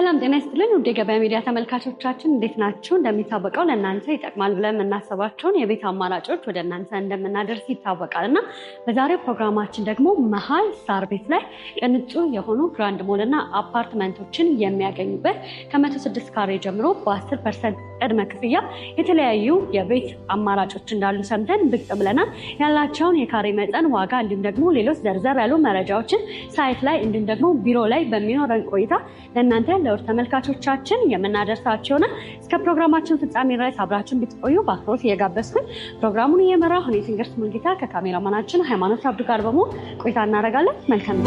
ሰላም ጤና ይስጥልን ውድ የገበያ ሚዲያ ተመልካቾቻችን፣ እንዴት ናችሁ? እንደሚታወቀው ለእናንተ ይጠቅማል ብለን የምናስባቸውን የቤት አማራጮች ወደ እናንተ እንደምናደርስ ይታወቃል እና በዛሬው ፕሮግራማችን ደግሞ መሀል ሳር ቤት ላይ ቅንጡ የሆኑ grand mall እና አፓርትመንቶችን የሚያገኙበት ከ106 ካሬ ጀምሮ በ10% ቅድመ ክፍያ የተለያዩ የቤት አማራጮች እንዳሉ ሰምተን ብቅ ብለናል። ያላቸውን የካሬ መጠን፣ ዋጋ እንዲሁም ደግሞ ሌሎች ዘርዘር ያሉ መረጃዎችን site ላይ እንዲሁም ደግሞ ቢሮ ላይ በሚኖረን ቆይታ ለእናንተ ለውድ ተመልካቾቻችን የምናደርሳቸው ይሆናል። እስከ ፕሮግራማችን ፍጻሜ ድረስ አብራችን እንድትቆዩ በአክብሮት እየጋበዝኩኝ ፕሮግራሙን እየመራሁ እኔ ትንግርት ሙልጌታ ከካሜራማናችን ሃይማኖት አብዱ ጋር በመሆን ቆይታ እናደርጋለን። መልካም።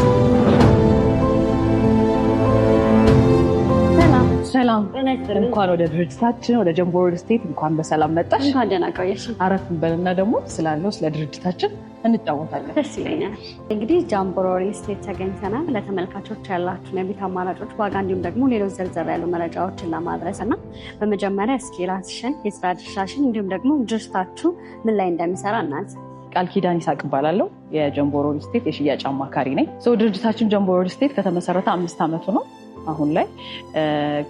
ሰላም። ሰላም። ጤና ይስጥልን። እንኳን ወደ ድርጅታችን ወደ ጀምቦ ሪል ስቴት እንኳን በሰላም መጣሽ። እንኳን ደህና ቆየሽ። አረፍ እንበልና ደግሞ ስላለው ስለ ድርጅታችን እንጫወታለን። ደስ ይለኛል። እንግዲህ ጃምቦ ሪል ስቴት ተገኝተናል። ለተመልካቾች ያላችሁን የቤት አማራጮች፣ ዋጋ እንዲሁም ደግሞ ሌሎች ዘርዘር ያሉ መረጃዎችን ለማድረስ እና በመጀመሪያ እስኪ ራስሽን፣ የስራ ድርሻሽን እንዲሁም ደግሞ ድርጅታችሁ ምን ላይ እንደሚሰራ እናንተ። ቃል ኪዳን ይሳቅ እባላለሁ። የጀምቦ ሪል ስቴት የሽያጭ አማካሪ ነኝ። So ድርጅታችን ጀምቦ ሪል ስቴት ከተመሰረተ 5 ዓመቱ ነው አሁን ላይ።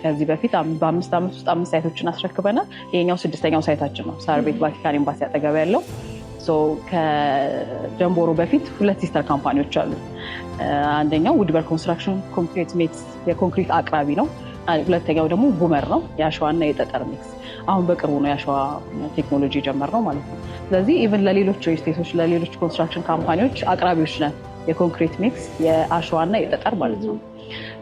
ከዚህ በፊት በ5 ዓመት ውስጥ አምስት site ኦችን አስረክበናል። ይሄኛው ስድስተኛው site ኣችን ነው። ሳር ቤት ቫቲካን ኤምባሲ አጠገብ ያለው። ከጀምቦሮ በፊት ሁለት sister company ዎች አሉ። አንደኛው ውድበር ኮንስትራክሽን concrete mix የኮንክሪት አቅራቢ ነው። ሁለተኛው ደግሞ ጉመር ነው፣ የአሸዋና የጠጠር mix። አሁን በቅርቡ ነው የአሸዋ ቴክኖሎጂ የጀመርነው ማለት ነው። ስለዚህ even ለሌሎች ስቴቶች ለሌሎች construction company ዎች አቅራቢዎች ነን። የ concrete mix፣ የአሸዋና የጠጠር ማለት ነው።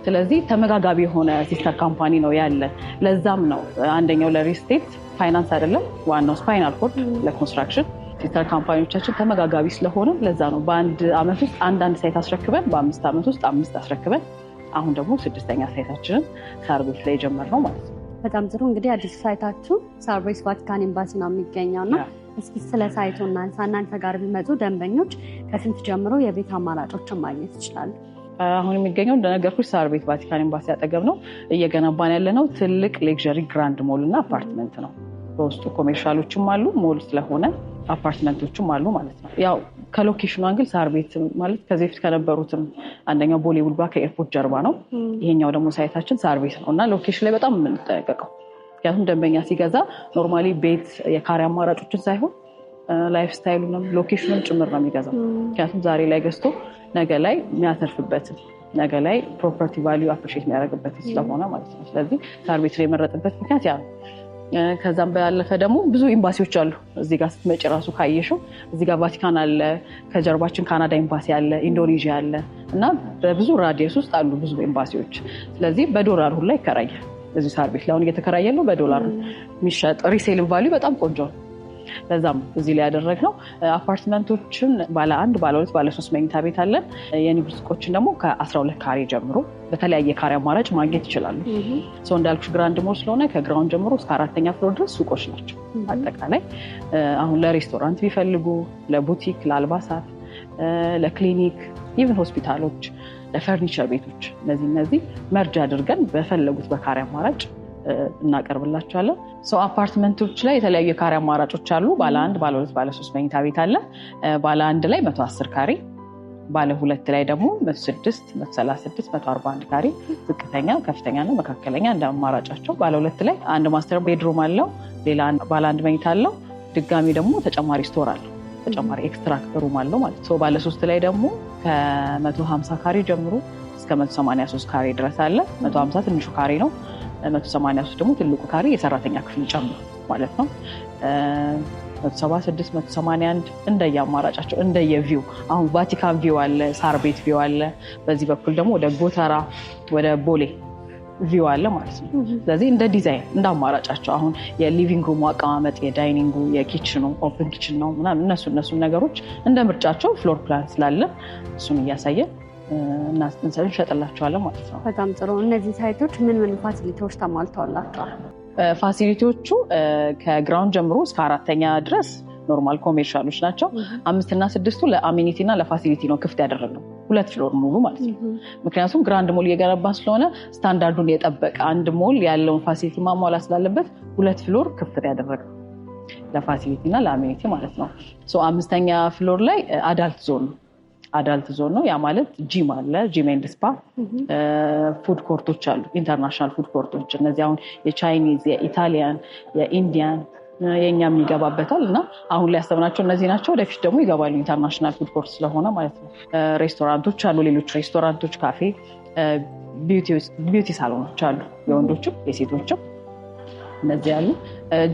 ስለዚህ ተመጋጋቢ የሆነ sister company ነው ያለ። ለዛም ነው አንደኛው ለሪል ስቴት ፋይናንስ አይደለም ዋናው spinal cord ለ construction sister company ዎቻችን ተመጋጋቢ ስለሆነ ለዛ ነው በአንድ ዓመት ውስጥ አንዳንድ site አስረክበን፣ በ5 ዓመት ውስጥ አምስት አስረክበን፣ አሁን ደግሞ ስድስተኛ site ኣችንን ሳር ቤት ላይ የጀመርነው ማለት ነው። በጣም ጥሩ። እንግዲህ አዲሱ site ኣችሁ ሳር ቤት ቫቲካን ኤምባሲ ነው የሚገኘው እና እስኪ ስለ site ኡ እናንሳ። እናንተ ጋር ቢመጡ ደንበኞች ከስንት ጀምሮ የቤት አማራጮችን ማግኘት ይችላሉ? አሁን የሚገኘው እንደነገርኩሽ ሳር ቤት ቫቲካን ኤምባሲ አጠገብ ነው። እየገነባን ያለነው ትልቅ luxury grand mall እና አፓርትመንት ነው። በውስጡ commercial ኦችም አሉ፣ ሞል ስለሆነ አፓርትመንቶችም አሉ ማለት ነው። ያው ከ location ኑ angle ሳር ቤት ማለት ከዚህ በፊት ከነበሩትም አንደኛው ቦሌ ቡልቡላ ከኤርፖርት ጀርባ ነው። ይሄኛው ደግሞ site ኣችን ሳር ቤት ነው እና location ላይ በጣም የምንጠነቀቀው ምክንያቱም ደንበኛ ሲገዛ normally ቤት የካሬ አማራጮችን ሳይሆን lifestyle ኡንም location ኑን ጭምር ነው የሚገዛው። ምክንያቱም ዛሬ ላይ ገዝቶ ነገ ላይ የሚያተርፍበትን፣ ነገ ላይ property value appreciate የሚያደርግበትን ስለሆነ ማለት ነው። ስለዚህ ሳር ቤት ላይ የመረጥበት ምክንያት ያ ነው። ከዛም ባለፈ ደግሞ ብዙ ኤምባሲዎች አሉ። እዚህ ጋር ስትመጪ ራሱ ካየሽው እዚህ ጋር ቫቲካን አለ፣ ከጀርባችን ካናዳ ኤምባሲ አለ፣ ኢንዶኔዥያ አለ እና በብዙ radius ውስጥ አሉ ብዙ ኤምባሲዎች። ስለዚህ በዶላር ሁላ ይከራያል። እዚህ ሳር ቤት ላይ አሁን እየተከራየ ያለው በዶላር የሚሸጥ resale value በጣም ቆንጆ ነው። ለዛም እዚህ ላይ ያደረግነው አፓርትመንቶችን ባለ አንድ፣ ባለ ሁለት፣ ባለ ሶስት መኝታ ቤት አለን። የንግድ ሱቆችን ደግሞ ከ12 ካሬ ጀምሮ በተለያየ ካሬ አማራጭ ማግኘት ይችላሉ። So እንዳልኩሽ grand mall ስለሆነ ከ ground ጀምሮ እስከ አራተኛ floor ድረስ ሱቆች ናቸው። አጠቃላይ አሁን ለሬስቶራንት ቢፈልጉ፣ ለቡቲክ፣ ለአልባሳት፣ ለክሊኒክ፣ even ሆስፒታሎች፣ ለፈርኒቸር ቤቶች እነዚህ merge አድርገን በፈለጉት በካሬ አማራጭ እናቀርብላቸዋለን። So አፓርትመንቶች ላይ የተለያዩ የካሬ አማራጮች አሉ። ባለ አንድ፣ ባለ ሁለት፣ ባለ ሶስት መኝታ ቤት አለ። ባለ አንድ ላይ 110 ካሬ፣ ባለ ሁለት ላይ ደግሞ 106፣ 136፣ 141 ካሬ ዝቅተኛ፣ ከፍተኛና መካከለኛ እንደ አማራጫቸው። ባለ ሁለት ላይ አንድ master bedroom አለው፣ ሌላ ባለ አንድ መኝታ አለው። ድጋሚ ደግሞ ተጨማሪ store አለው፣ ተጨማሪ extra room አለው ማለት ነው። ባለ ሶስት ላይ ደግሞ ከ150 ካሬ ጀምሮ እስከ 183 ካሬ ድረስ አለ። 150 ትንሹ ካሬ ነው። 183 ደግሞ ትልቁ ካሬ የሰራተኛ ክፍል ጨምሮ ማለት ነው። 176፣ 181 እንደየ አማራጫቸው እንደየ view። አሁን ቫቲካን view አለ፣ ሳር ቤት view አለ። በዚህ በኩል ደግሞ ወደ ጎተራ ወደ ቦሌ view አለ ማለት ነው። ስለዚህ እንደ ዲዛይን እንደ አማራጫቸው አሁን የ living room ኡ አቀማመጥ፣ የ dining ኡ፣ የ kitchen ኑ open kitchen ነው ምናምን እነሱ ነገሮች እንደ ምርጫቸው floor plan ስላለ እሱን እያሳየን እንሸጥላቸዋለን ማለት ነው። በጣም ጥሩ። እነዚህ site ኦች ምን ምን facility ዎች ተሟልተውላቸዋል? Facility ዎቹ ከ ground ጀምሮ እስከ አራተኛ ድረስ normal commercial ኦች ናቸው። አምስትና ስድስቱ ለ amenity እና ለ facility ነው ክፍት ያደረግነው፣ ሁለት floor ሙሉ ማለት ነው። ምክንያቱም grand mall እየገነባ ስለሆነ ስታንዳርዱን የጠበቀ አንድ ሞል ያለውን facility ማሟላት ስላለበት ሁለት floor ክፍት ያደረግነው ለ facility እና ለ amenity ማለት ነው። አምስተኛ floor ላይ adult zone ነው። Adult zone ነው። ያ ማለት ጂም አለ፣ gym and spa፣ food court ኦች አሉ፣ international food court ኦች። እነዚህ አሁን የ Chinese፣ የ Italian፣ የ Indian የእኛም ይገባበታል እና አሁን ላይ ያሰብናቸው እነዚህ ናቸው። ወደፊት ደግሞ ይገባሉ international food court ስለሆነ ማለት ነው። ሬስቶራንቶች አሉ፣ ሌሎች ሬስቶራንቶች፣ ካፌ፣ beauty salon ኦች አሉ፣ የወንዶችም የሴቶችም እነዚህ ያሉ።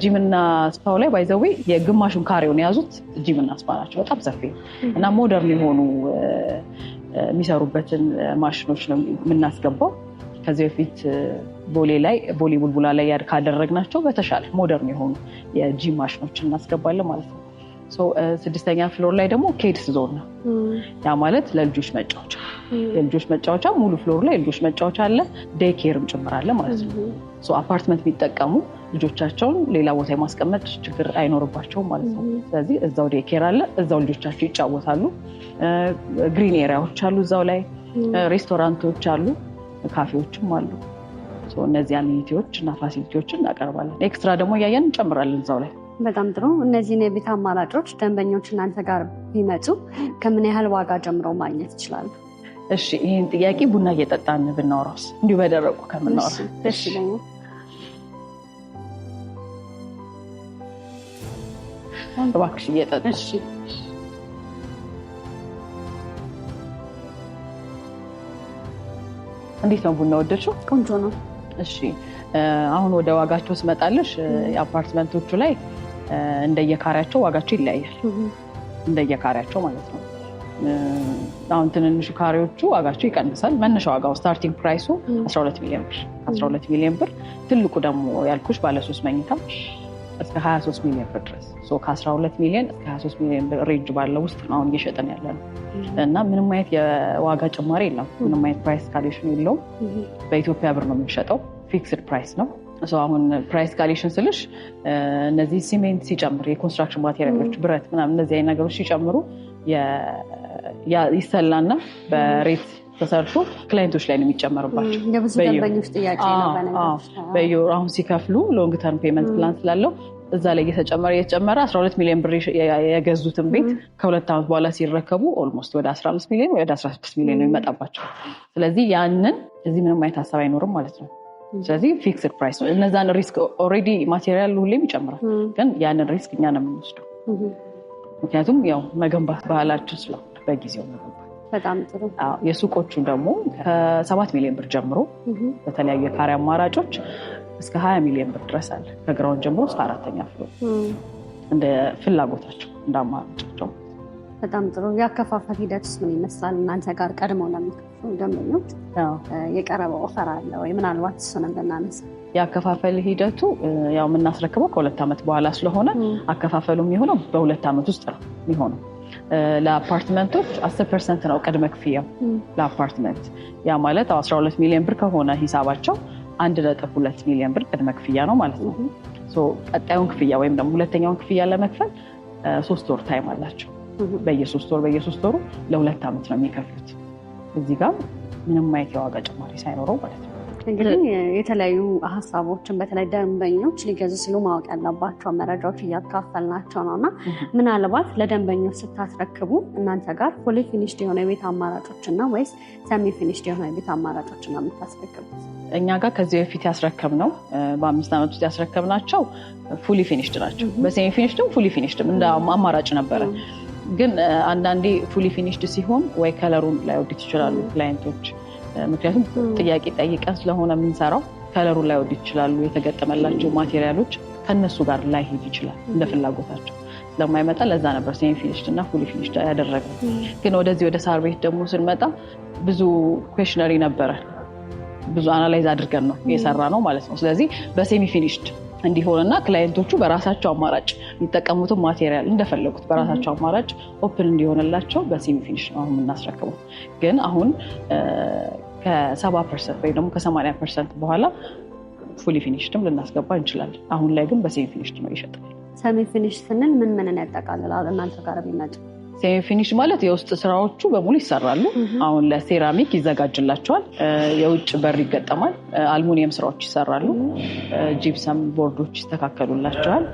ጂም እና spa ው ላይ by the way የግማሹን ካሬውን የያዙት ጂም እና spa ናቸው። በጣም ሰፊ እና modern የሆኑ የሚሰሩበትን ማሽኖች ነው የምናስገባው። ከዚህ በፊት ቦሌ ላይ ቦሌ ቡልቡላ ላይ ካደረግናቸው በተሻለ modern የሆኑ የጂም ማሽኖችን እናስገባለን ማለት ነው። 6ኛ floor ላይ ደግሞ kids zone ነው። ያ ማለት ለልጆች መጫወቻ የልጆች መጫወቻ ሙሉ floor ላይ የልጆች መጫወቻ አለ፣ day care ም ጭምር አለ ማለት ነው። አፓርትመንት የሚጠቀሙ ልጆቻቸውን ሌላ ቦታ የማስቀመጥ ችግር አይኖርባቸውም ማለት ነው። ስለዚህ እዛው day care አለ፣ እዛው ልጆቻቸው ይጫወታሉ። Green area ዎች አሉ እዛው ላይ፣ ሬስቶራንቶች አሉ፣ ካፌዎችም አሉ። እነዚህ amenity ዎች እና facility ዎችን እናቀርባለን። Extra ደግሞ እያየን እንጨምራለን እዛው ላይ። በጣም ጥሩ። እነዚህን የቤት አማራጮች ደንበኞች እናንተ ጋር ቢመጡ ከምን ያህል ዋጋ ጀምረው ማግኘት ይችላሉ? እሺ፣ ይህን ጥያቄ ቡና እየጠጣን ብናወራውስ እንዲሁ በደረቁ ከምናወራ ደስ ይለኛል። እባክሽ እየጠጣን። እሺ። እንዴት ነው ቡና ወደድሽው? ቆንጆ ነው። እሺ፣ አሁን ወደ ዋጋቸው ስመጣልሽ የአፓርትመንቶቹ ላይ እንደየካሬያቸው ዋጋቸው ይለያያል። እንደየካሬያቸው ማለት ነው። አሁን ትንንሹ ካሬዎቹ ዋጋቸው ይቀንሳል። መነሻ ዋጋው starting price ኡ 12 ሚሊዮን ብር 12 ሚሊዮን ብር። ትልቁ ደግሞ ያልኩሽ ባለ 3 መኝታ እስከ 23 ሚሊዮን ብር ድረስ፣ ከ12 ሚሊዮን እስከ 23 ሚሊዮን ብር range ባለው ውስጥ ነው አሁን እየሸጥን ያለ ነው እና ምንም አይነት የዋጋ ጭማሪ የለም። ምንም አይነት price escalation የለውም። በኢትዮጵያ ብር ነው የምንሸጠው። Fixed price ነው። አሁን price escalation ስልሽ እነዚህ cement ሲጨምር፣ የ construction material ኦች፣ ብረት ምናምን እነዚህ አይነት ነገሮች ሲጨምሩ ይሰላና በ rate ተሰርቶ client ኦች ላይ ነው የሚጨመርባቸው። የብዙ ደንበኞች ጥያቄ ነው። በየወሩ አሁን ሲከፍሉ long term payment plan ስላለው እዛ ላይ እየተጨመረ እየተጨመረ 12 ሚሊዮን ብር የገዙትን ቤት ከ2 ዓመት በኋላ ሲረከቡ almost ወደ 15 ሚሊዮን ወይ ወደ 16 ሚሊዮን ነው የሚመጣባቸው። ስለዚህ ያንን እዚህ ምንም አይነት ሀሳብ አይኖርም ማለት ነው። ስለዚህ fixed price ነው። እነዛን risk already material ሁሌም ይጨምራል፣ ግን ያንን risk እኛ ነው የምንወስደው። ምክንያቱም ያው መገንባት ባህላችን ስለሆነ በጊዜው መገንባት። በጣም ጥሩ። የሱቆቹ ደግሞ ከ7 ሚሊዮን ብር ጀምሮ በተለያዩ የካሬ አማራጮች እስከ 20 ሚሊዮን ብር ድረስ አለ። ከ ground ጀምሮ እስከ 4ኛ floor እንደ ፍላጎታቸው እንደ አማራጫቸው። በጣም ጥሩ። የአከፋፈል ሂደትስ ምን ይመስላል? እናንተ ጋር ቀድመው ለሚከፍሉ ደንበኞች የቀረበ offer አለ ወይ? ምናልባት እሱንም ብናነሳ። የአከፋፈል ሂደቱ ያው የምናስረክበው ከ2 ዓመት በኋላ ስለሆነ አከፋፈሉ የሚሆነው በ2 ዓመት ውስጥ ነው የሚሆነው። ለአፓርትመንቶች 10% ነው ቅድመ ክፍያው ለአፓርትመንት። ያ ማለት 12 ሚሊዮን ብር ከሆነ ሂሳባቸው 1.2 ሚሊዮን ብር ቅድመ ክፍያ ነው ማለት ነው። ቀጣዩን ክፍያ ወይም ደግሞ ሁለተኛውን ክፍያ ለመክፈል 3 ወር time አላቸው። በየሶስት ወር በየሶስት ወሩ ለ2 ዓመት ነው የሚከፍሉት። እዚህ ጋር ምንም አይነት የዋጋ ጭማሪ ሳይኖረው ማለት ነው። እንግዲህ የተለያዩ ሀሳቦችን በተለይ ደንበኞች ሊገዙ ሲሉ ማወቅ ያለባቸው መረጃዎች እያካፈልናቸው ነው እና ምናልባት ለደንበኞች ስታስረክቡ እናንተ ጋር fully finished የሆነ የቤት አማራጮች እና ወይስ semi finished የሆነ የቤት አማራጮች ነው የምታስረክቡት? እኛ ጋር ከዚህ በፊት ያስረከብነው በ5 ዓመት ውስጥ ያስረከብናቸው fully finished ናቸው። በ semi finished ም fully finished ም እንደ አማራጭ ነበረ። ግን አንዳንዴ fully finished ሲሆን ወይ color ኡን ላይወዱት ይችላሉ client ኦች። ምክንያቱም ጥያቄ ጠይቀን ስለሆነ የምንሰራው color ኡን ላይወዱት ይችላሉ። የተገጠመላቸው material ኦች ከነሱ ጋር ላይሄድ ይችላል እንደ ፍላጎታቸው ስለማይመጣ ለዛ ነበር semi finished እና fully finished ያደረግነው። ግን ወደዚህ ወደ ሳር ቤት ደግሞ ስንመጣ ብዙ questionnaire ነበረ፣ ብዙ analyze አድርገን ነው የሰራነው ማለት ነው። ስለዚህ በ semi finished እንዲሆንና client ኦቹ በራሳቸው አማራጭ የሚጠቀሙትን material እንደፈለጉት በራሳቸው አማራጭ open እንዲሆንላቸው በ semi finish ነው አሁን የምናስረክበው። ግን አሁን ከ70% ወይ ደግሞ ከ80% በኋላ fully finished ም ልናስገባ እንችላለን። አሁን ላይ ግን በ semi finished ነው ይሸጣል። Semi finish ስንል ምን ምንን ያጠቃልላል? እናንተ ጋር ቢመጡ Semi finish ማለት የውስጥ ስራዎቹ በሙሉ ይሰራሉ። አሁን ለሴራሚክ ይዘጋጅላቸዋል፣ የውጭ በር ይገጠማል፣ አልሙኒየም ስራዎች ይሰራሉ፣ gypsum board ኦች ይስተካከሉላቸዋል።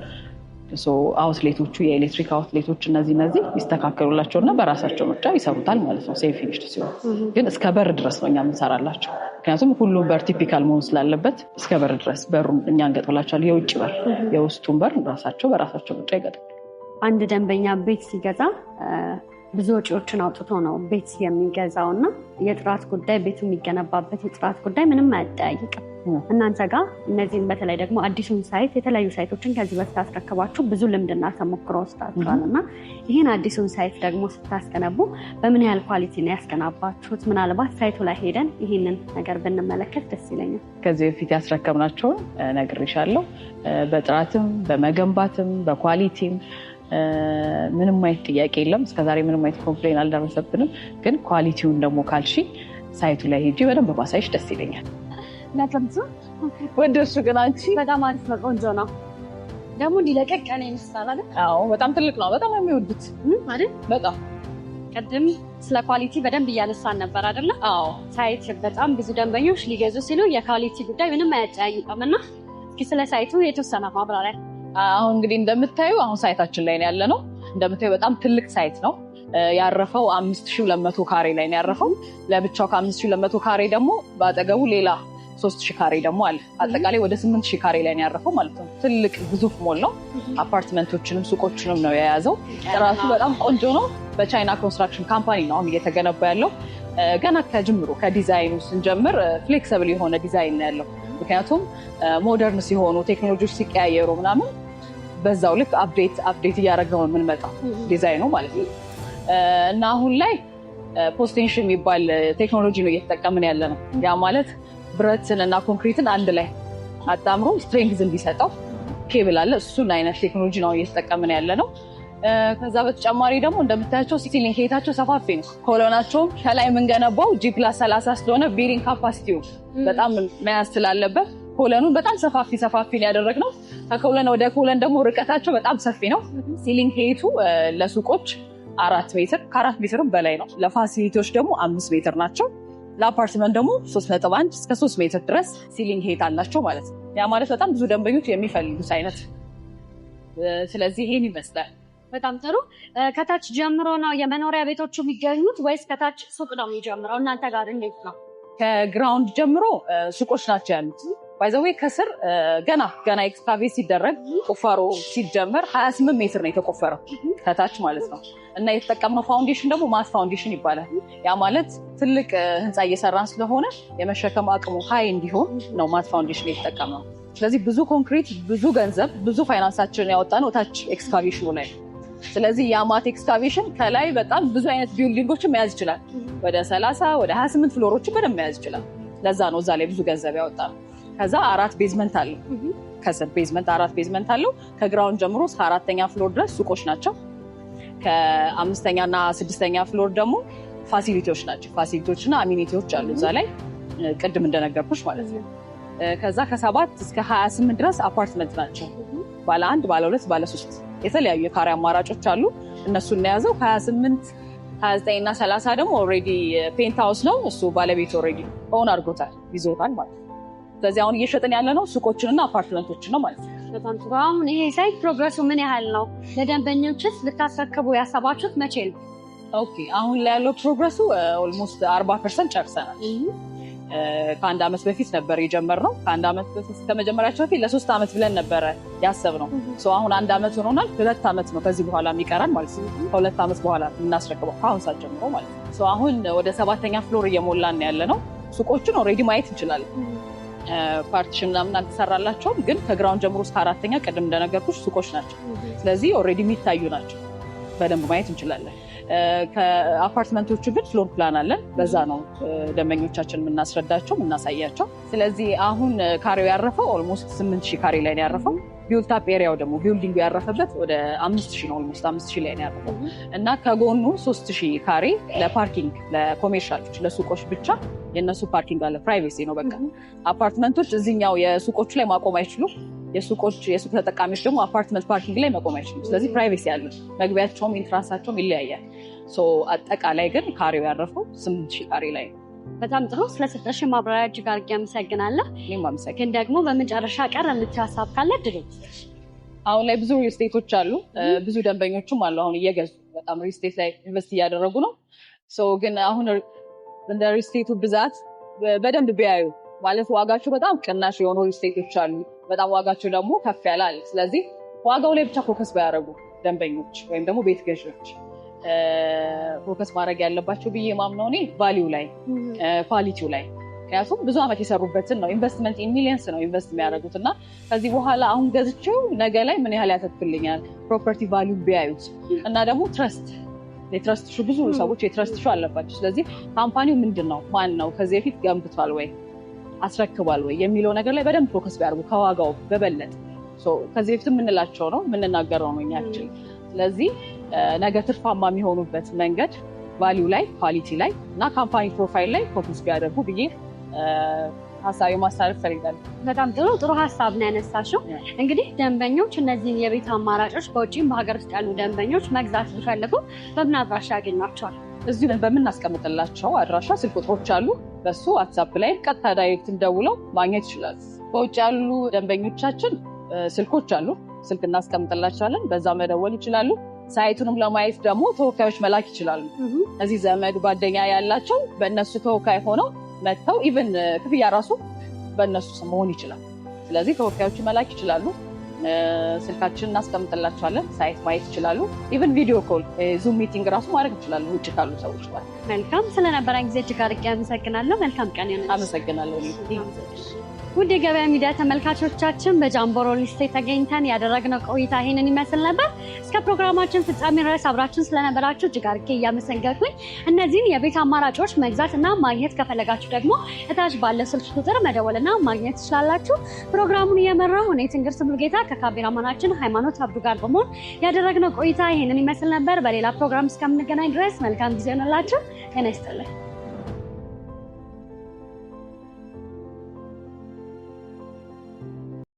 Outlet ኦቹ፣ የኤሌክትሪክ outlet ኦች እነዚህ ይስተካከሉላቸው እና በራሳቸው ምርጫ ይሰሩታል ማለት ነው። Semi finished ሲሆን ግን እስከ በር ድረስ ነው እኛ የምንሰራላቸው። ምክንያቱም ሁሉም በር typical መሆን ስላለበት እስከ በር ድረስ በሩን እኛ እንገጥምላቸዋለን። የውጭ በር፣ የውስጡን በር ራሳቸው በራሳቸው ምርጫ ይገጥማል። አንድ ደንበኛ ቤት ሲገዛ ብዙ ወጪዎችን አውጥቶ ነው ቤት የሚገዛው እና የጥራት ጉዳይ፣ ቤቱ የሚገነባበት የጥራት ጉዳይ ምንም አያጠያይቅም። እናንተ ጋር እነዚህን በተለይ ደግሞ አዲሱን site፣ የተለያዩ site ኦችን ከዚህ በፊት አስረክባችሁ ብዙ ልምድና ተሞክሮ ወስዳችኋል እና ይህን አዲሱን site ደግሞ ስታስገነቡ በምን ያህል quality ነው ያስገነባችሁት? ምናልባት site ኡ ላይ ሄደን ይህንን ነገር ብንመለከት ደስ ይለኛል። ከዚህ በፊት ያስረከብናቸውን ነግሬሻለሁ። በጥራትም በመገንባትም በ quality ም ምንም አይነት ጥያቄ የለም። እስከዛሬ ምንም አይነት complain አልደረሰብንም። ግን quality ውን ደግሞ ካልሺ site ኡ ላይ ሄጄ በደንብ ባሳይሽ ደስ ይለኛል። ወደድሽው ግን አንቺ? በጣም አሪፍ ነው፣ ቆንጆ ነው። ደግሞ እንዲለቀቅ ያለ ይመስላል አይደል? አዎ፣ በጣም ትልቅ ነው። በጣም ነው የሚወዱት። አይደል? በጣም። ቅድም ስለ quality በደንብ እያነሳን ነበር አይደለ? አዎ። Site በጣም ብዙ ደንበኞች ሊገዙ ሲሉ የ quality ጉዳይ ምንም አያጠያይቅም እና እስኪ ስለ site ኡ የተወሰነ ማብራሪያ። አሁን እንግዲህ እንደምታዩ አሁን site ኣችን ላይ ነው ያለነው። እንደምታዩ በጣም ትልቅ site ነው። ያረፈው 5200 ካሬ ላይ ነው ያረፈው። ለብቻው ከ5200 ካሬ ደግሞ በአጠገቡ ሌላ 3000 ካሬ ደግሞ አለ። አጠቃላይ ወደ 8000 ካሬ ላይ ነው ያረፈው ማለት ነው። ትልቅ ግዙፍ ሞል ነው። አፓርትመንቶችንም ሱቆችንም ነው የያዘው። ጥራቱ በጣም ቆንጆ ነው። በቻይና construction company ነው አሁን እየተገነባ ያለው። ገና ከጅምሩ ከዲዛይኑ ስንጀምር flexible የሆነ ዲዛይን ነው ያለው። ምክንያቱም modern ሲሆኑ፣ ቴክኖሎጂዎች ሲቀያየሩ ምናምን በዛው ልክ update እያደረግነው የምንመጣው ዲዛይኑ ማለት ነው። እና አሁን ላይ post tension የሚባል ቴክኖሎጂ ነው እየተጠቀምን ያለ ነው። ያ ማለት ብረትን እና ኮንክሪትን አንድ ላይ አጣምሮ strength እንዲሰጠው ኬብል አለ። እሱን አይነት ቴክኖሎጂ ነው እየተጠቀምን ያለ ነው። ከዛ በተጨማሪ ደግሞ እንደምታያቸው ceiling height ኣቸው ሰፋፊ ነው። Column ኣቸውም ከላይ የምንገነባው G+30 ስለሆነ bearing capacity ው በጣም መያዝ ስላለበት column ኑን በጣም ሰፋፊ ሰፋፊ ነው ያደረግነው። ከ column ወደ column ደግሞ ርቀታቸው በጣም ሰፊ ነው። Ceiling height ኡ ለሱቆች 4 ሜትር፣ ከ4 ሜትርም በላይ ነው። ለ facility ዎች ደግሞ 5 ሜትር ናቸው። ለአፓርትመንት ደግሞ 3.1 እስከ 3 ሜትር ድረስ ceiling height አላቸው ማለት ነው። ያ ማለት በጣም ብዙ ደንበኞች የሚፈልጉት አይነት። ስለዚህ ይሄን ይመስላል። በጣም ጥሩ። ከታች ጀምሮ ነው የመኖሪያ ቤቶቹ የሚገኙት ወይስ ከታች ሱቅ ነው የሚጀምረው? እናንተ ጋር እንዴት ነው? ከ ground ጀምሮ ሱቆች ናቸው ያሉት። By the way ከስር ገና ገና excavate ሲደረግ፣ ቁፋሮ ሲጀመር 28 ሜትር ነው የተቆፈረው ከታች ማለት ነው። እና የተጠቀምነው foundation ደግሞ mat foundation ይባላል። ያ ማለት ትልቅ ህንፃ እየሰራን ስለሆነ የመሸከም አቅሙ high እንዲሆን ነው mat foundation የተጠቀምነው። ስለዚህ ብዙ ኮንክሪት፣ ብዙ ገንዘብ፣ ብዙ ፋይናንሳችንን ያወጣነው ታች excavation ኑ ላይ ነው። ስለዚህ ያ mat excavation ከላይ በጣም ብዙ አይነት building ኦችን መያዝ ይችላል። ወደ 30፣ ወደ 28 floor ኦችን በደንብ መያዝ ይችላል። ለዛ ነው እዛ ላይ ብዙ ገንዘብ ያወጣነው። ከዛ አራት basement አለው። ከስር basement፣ አራት basement አለው። ከ ground ጀምሮ እስከ አራተኛ floor ድረስ ሱቆች ናቸው። ከአምስተኛ እና ስድስተኛ floor ደግሞ facility ዎች ናቸው። Facility ዎች እና amenity ዎች አሉ እዛ ላይ ቅድም እንደነገርኩሽ ማለት ነው። ከዛ ከ7 እስከ 28 ድረስ አፓርትመንት ናቸው። ባለ አንድ፣ ባለ ሁለት፣ ባለ ሶስት የተለያዩ የካሬ አማራጮች አሉ። እነሱን የያዘው 28፣ 29 እና 30 ደግሞ already penthouse ነው። እሱ ባለቤት already own አድርጎታል፣ ይዞታል ማለት ነው። ስለዚህ አሁን እየሸጥን ያለ ነው ሱቆችንና አፓርትመንቶችን ነው ማለት ነው። በጣም ጥሩ። አሁን ይሄ site progress ኡ ምን ያህል ነው? ለደንበኞችስ ልታስረክቡ ያሰባችሁት መቼ ነው? Okay፣ አሁን ላይ ያለው progress ኡ almost 40% ጨርሰናል። ከአንድ ዓመት በፊት ነበር የጀመርነው። ከአንድ ዓመት በፊት ከመጀመሪያቸው በፊት ለ3 ዓመት ብለን ነበረ ያሰብነው። አሁን አንድ ዓመት ሆኖናል። 2 ዓመት ነው ከዚህ በኋላ የሚቀራን ማለት ነው። ከ2 ዓመት በኋላ የምናስረክበው ከአሁን ሰዓት ጀምሮ ማለት ነው። አሁን ወደ ሰባተኛ floor እየሞላን ያለ ነው። ሱቆቹን already ማየት እንችላለን። Partition ምናምን አልተሰራላቸውም፣ ግን ከ ground ጀምሮ እስከ አራተኛ ቅድም እንደነገርኩሽ ሱቆች ናቸው። ስለዚህ already የሚታዩ ናቸው። በደንብ ማየት እንችላለን። ከአፓርትመንቶቹ ግን floor plan አለን። በዛ ነው ደንበኞቻችን የምናስረዳቸው፣ የምናሳያቸው። ስለዚህ አሁን ካሬው ያረፈው almost 8000 ካሬ ላይ ነው ያረፈው። Built up area ው ደግሞ building ኡ ያረፈበት ወደ 5000 ነው። Almost 5000 ላይ ነው ያረፈው እና ከጎኑ 3000 ካሬ ለ parking፣ ለ commercial ኦች፣ ለሱቆች ብቻ የእነሱ parking አለ። Privacy ነው በቃ። አፓርትመንቶች እዚኛው የሱቆቹ ላይ ማቆም አይችሉም። የሱቅ ተጠቃሚዎች ደግሞ አፓርትመንት parking ላይ መቆም አይችሉም። ስለዚህ privacy አለ። መግቢያቸውም entrance ኣቸውም ይለያያል። አጠቃላይ ግን ካሬው ያረፈው 8000 ካሬ ላይ ነው። በጣም ጥሩ። ስለሰጠሽን ማብራሪያ እጅግ አድርጌ አመሰግናለሁ። እኔም አመሰግናለሁ። ግን ደግሞ በመጨረሻ ቀረ የምትይው ሀሳብ ካለ እድል ልስጥሽ። አሁን ላይ ብዙ real estate ኦች አሉ፣ ብዙ ደንበኞችም አሉ። አሁን እየገዙ በጣም real estate ላይ invest እያደረጉ ነው። ግን አሁን እንደ real estate ኡ ብዛት በደንብ ቢያዩ፣ ማለት ዋጋቸው በጣም ቅናሽ የሆኑ real estate ኦች አሉ፣ በጣም ዋጋቸው ደግሞ ከፍ ያለ አለ። ስለዚህ ዋጋው ላይ ብቻ focus ባያደርጉ ደንበኞች ወይም ደግሞ ቤት ገዢዎች፣ focus ማድረግ ያለባቸው ብዬ ማምነው እኔ value ላይ፣ quality ው ላይ። ምክንያቱም ብዙ ዓመት የሰሩበትን ነው፣ investment in millions ነው invest የሚያደርጉት። እና ከዚህ በኋላ አሁን ገዝቼው ነገ ላይ ምን ያህል ያተርፍልኛል፣ property value ቢያዩት እና ደግሞ trust፣ የ trust issue፣ ብዙ ሰዎች የ trust issue አለባቸው። ስለዚህ company ው ምንድን ነው፣ ማን ነው፣ ከዚህ በፊት ገንብቷል ወይ፣ አስረክቧል ወይ የሚለው ነገር ላይ በደንብ focus ቢያደርጉ ከዋጋው በበለጠ። ከዚህ በፊት የምንላቸው ነው፣ የምንናገረው ነው እኛችን። ስለዚህ ነገ ትርፋማ የሚሆኑበት መንገድ value ላይ፣ quality ላይ እና company profile ላይ focus ቢያደርጉ ብዬ ሀሳብ ማስተላለፍ እፈልጋለሁ። በጣም ጥሩ ጥሩ ሀሳብ ነው ያነሳሽው። እንግዲህ ደንበኞች እነዚህን የቤት አማራጮች በውጭም በሀገር ውስጥ ያሉ ደንበኞች መግዛት ቢፈልጉ በምን አድራሻ ያገኟቸዋል? እዚሁ በምናስቀምጥላቸው አድራሻ ስልክ ቁጥሮች አሉ። በሱ WhatsApp ላይ ቀጥታ direct ደውለው ማግኘት ይችላሉ። በውጭ ያሉ ደንበኞቻችን ስልኮች አሉ፣ ስልክ እናስቀምጥላቸዋለን። በዛ መደወል ይችላሉ። Site ኡንም ለማየት ደግሞ ተወካዮች መላክ ይችላሉ። እዚህ ዘመድ ጓደኛ ያላቸው በእነሱ ተወካይ ሆነው መጥተው even ክፍያ ራሱ በእነሱ ስም መሆን ይችላል። ስለዚህ ተወካዮቹ መላክ ይችላሉ። ስልካችን እናስቀምጥላቸዋለን። Site ማየት ይችላሉ። Even video call፣ Zoom meeting ራሱ ማድረግ ይችላሉ ውጭ ካሉ ሰዎች ጋር። መልካም፣ ስለነበረን ጊዜ እጅግ አድርጌ አመሰግናለሁ። መልካም ቀን ይሁንልሽ። አመሰግናለሁ። ውድ የገበያ ሚዲያ ተመልካቾቻችን፣ በጃምቦ ሪል ስቴት ተገኝተን ያደረግነው ቆይታ ይሄንን ይመስል ነበር። እስከ ፕሮግራማችን ፍጻሜ ድረስ አብራችሁን ስለነበራችሁ እጅግ አድርጌ እያመሰገንኩኝ፣ እነዚህን የቤት አማራጮች መግዛት እና ማግኘት ከፈለጋችሁ ደግሞ እታች ባለ ስልክ ቁጥር መደወልና ማግኘት ትችላላችሁ። ፕሮግራሙን እየመራሁ እኔ ትንግርት ሙሉጌታ ከካሜራማናችን ሃይማኖት አብዱ ጋር በመሆን ያደረግነው ቆይታ ይሄንን ይመስል ነበር። በሌላ ፕሮግራም እስከምንገናኝ ድረስ መልካም ጊዜ ይሆንላችሁ። ጤና ይስጥልን።